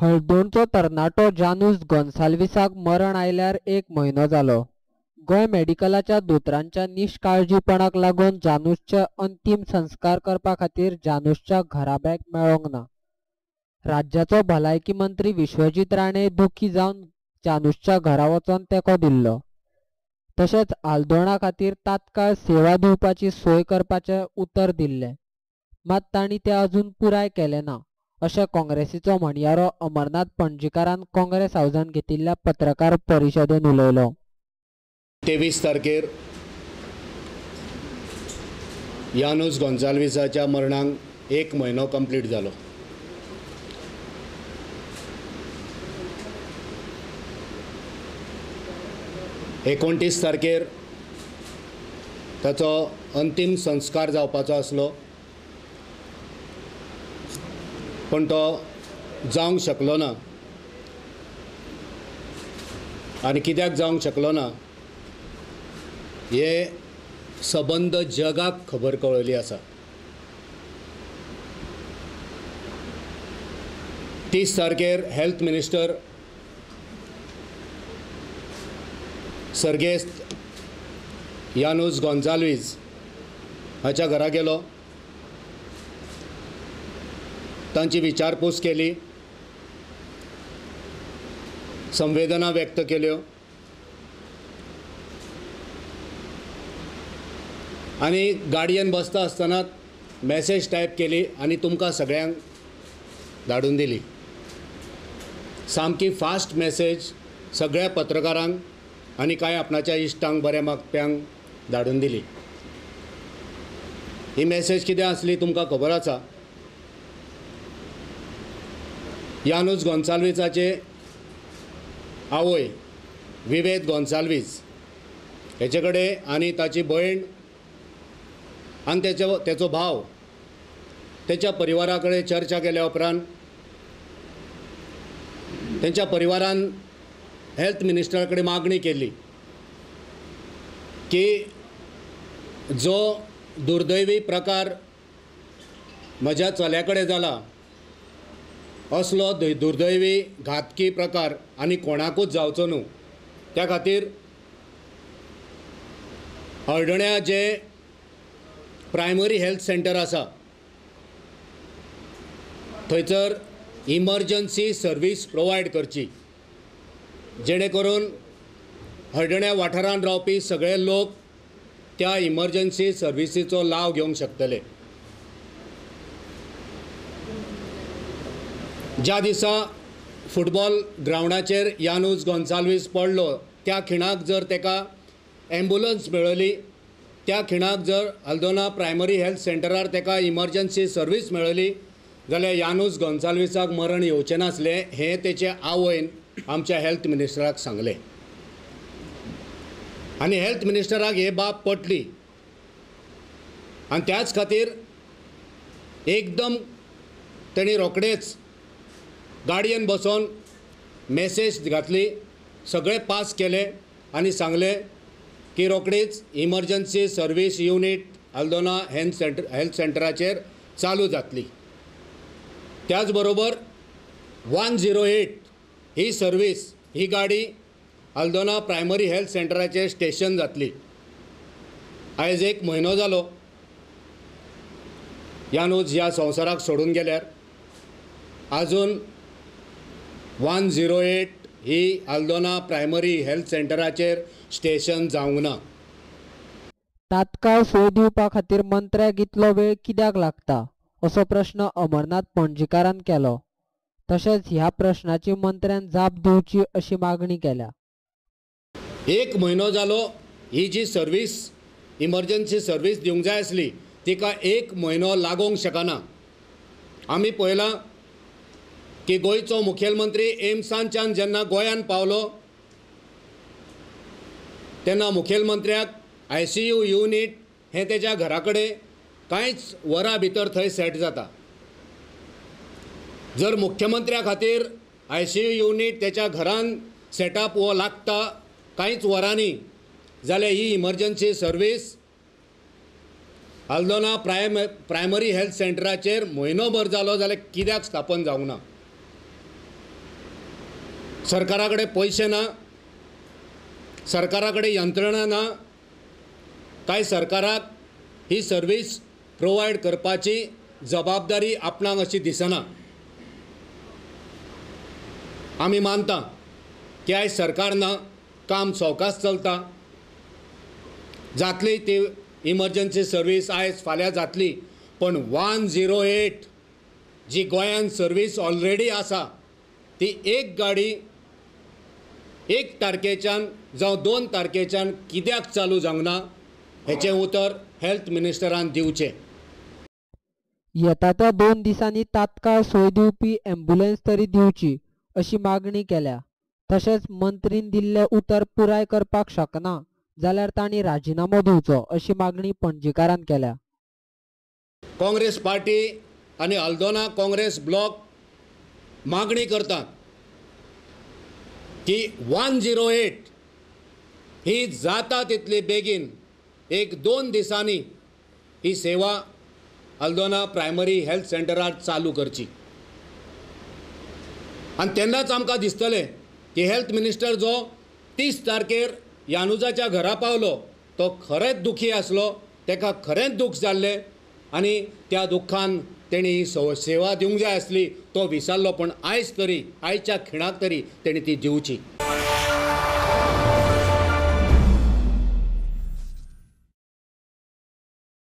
हळदोणचो तरणाटो जानूस गोन्साल्वीसाक मरण आयल्यार एक म्हयनो जालो. गोंय मेडिकलाच्या दोतोरांच्या निश्काळजीपणाक लागून जानूसचे अंतीम संस्कार करपा खातीर जानूसच्या घराब्याक मेळोंक ना. राज्याचो भलायकी मंत्री विश्वजीत राणे दुखी जावन जानूसच्या घरा वचोन तेंको दिल्लो. तशेंच आल्दोणा खातीर तात्काळ सेवा दिवपाची सोय करपाचें उतर दिल्लें, मात तांणी तें अजून पुराय केलें ना, अशें काँग्रेसीचो म्हणयारो अमरनाथ पणजीकारान काँग्रेस हावजान घेतिल्ल्या पत्रकार परिशदेन उलयलो. 23 तारखेर यानूस गोन्साल्वीसाच्या मरणाक एक म्हयनो कंप्लीट जालो. 29 तारखेर ताचो अंतीम संस्कार जावपाचो आसलो, पण तो जावंक शकलो ना. आनी कित्याक जावंक शकलो ना हे सबंद जगाक खबर कळयली आसा. 30 तारखेर हेल्थ मिनिस्टर सर्गेस्त यानूस गोन्साल्वीस हाच्या घरा गेलो, तांची विचारपूस केली, संवेदना व्यक्त केल्यो आनी गाडयेन बसता आसतना मॅसेज टायप केली आनी तुमकां सगळ्यांक धाडून दिली. सामकी फास्ट मॅसेज सगळ्या पत्रकारांक आनी कांय आपणाच्या इश्टांक बऱ्या मागप्यांक धाडून दिली. ही मॅसेज कितें आसली तुमकां खबर आसा. यानूस गोन्साल्वीसाचे आवय विवेद गोन्साल्वीस हेचे कडेन आनी ताची भयण आनी तेचो भाव तेच्या परिवारा कडेन चर्चा केल्या उपरांत तेंच्या परिवारान हेल्थ मिनिस्टरा कडेन मागणी केली की जो दुर्दैवी प्रकार म्हज्या चल्या कडेन जाला असलो दुर्दैवी घातकी प्रकार आनी कोणाकूच जावचो न्हू, त्या खातीर हळदण्या जे प्रायमरी हेल्थ सेंटर आसा थंयसर इमर्जन्सी सर्वीस प्रोवायड करची, जेणे करून हळदण्या वाठारांत रावपी सगळे लोक त्या इमर्जन्सी सर्विसीचो लाव घेवंक शकतले. ज्या दिसा फुटबॉल ग्रावंडाचेर यानूस गोन्साल्वीस पडलो त्या खिणाक जर ताका ॲम्बुलन्स मेळ्ळी, त्या खिणाक जर हल्दोणा प्रायमरी हेल्थ सेंटरार ताका इमर्जन्सी सर्वीस मेळ्ळी जाल्यार यानूस गोन्साल्वीसाक मरण येवचें नासलें हें तेचे आवयन आमच्या हेल्थ मिनिस्टराक सांगलें. आनी हेल्थ मिनिस्टराक हे बाब पटली आनी त्याच खातीर एकदम तेणी रोखडेच गाडयेन बसोन मॅसेज घातली, सगळे पास केले आनी सांगलें की रोखडीच इमर्जन्सी सर्वीस युनीट हल्दोणा हेल्थ सेंटराचेर चालू जातली. त्याच बरोबर 108 ही सर्वीस, ही गाडी हल्दोणा प्रायमरी हेल्थ सेंटराचेर स्टेशन जातली. आयज एक म्हयनो जालो यानूस ह्या संवसाराक सोडून गेल्यार, आजून 108 ही हल्दोणा प्रायमरी हेल्थ सेंटराचेर स्टेशन जावंक ना. तात्काळ सोय दिवपा खातीर मंत्र्याक इतलो वेळ कित्याक लागता असो प्रश्न अमरनाथ पणजीकारान केलो. तशेंच ह्या प्रश्नाची मंत्र्यान जाप दिवची अशी मागणी केल्या. एक म्हयनो जालो ही जी सर्वीस इमर्जन्सी सर्वीस दिवंक जाय आसली तिका एक म्हयनो लागोंक शकना. आमी पळयलां की गोंयचो मुखेलमंत्री एम्सांच्यान जेन्ना गोंयान पावलो तेन्ना मुखेलमंत्र्याक ICU unit हें तेच्या घरा कडेन कांयच वरां भितर थंय सेट जाता. जर मुख्यमंत्र्या खातीर ICU unit तेच्या घरान सेटअप हो लागता कांयच वरांनी जाल्यार ही emergency service Aldona primary health सेंटराचेर म्हयनोभर जालो जाल्यार कित्याक स्थापन जावंक ना? सरकारा कडेन पयशे ना, सरकारा कडेन यंत्रणा ना, काय सरकाराक ही सर्वीस प्रोवायड करपाची जबाबदारी आपणाक अशी दिसना। आमी मानता की आयज सरकार ना, काम सवकास चलता, जातली ती इमर्जन्सी सर्वीस आयज फाल्यां जातली, पण 108 जी गोंयान सर्वीस ऑलरेडी आसा ती एक गाडी 1 तारखेच्यान जावं 2 तारखेच्यान कित्याक चालू जावंक ना हेचें उतर हेल्थ मिनिस्टरान दिवचें। येता त्या 2 दिसांनी तात्काळ सोय दिवपी ॲम्ब्युलन्स तरी दिवची अशी मागणी केल्या। तशेंच मंत्रीन दिल्लें उतर पुराय करपाक शकना जाल्यार तांणी राजिनामो दिवचो अशी मागणी पणजीकारान केल्या। काँग्रेस पार्टी आनी हल्दोना काँग्रेस ब्लॉक मागणी करतात की 108 ही जाता तितली बेगीन 1-2 दिसांनी ही सेवा हल्दोना प्रायमरी हेल्थ सेंटरार चालू करची। आनी तेन्नाच आमकां दिसतलें की हेल्थ मिनिस्टर जो 30 तारखेर यानुजाच्या घरा पावलो तो खरेंच दुखी आसलो, ताका खरेंच दुख जाल्लें आनी त्या दुख्खान तेणी ही सेवा दिवंक जाय आसली, तो विसरलो, पण आयज तरी, आयच्या खिणाक तरी तेणी ती दिवची।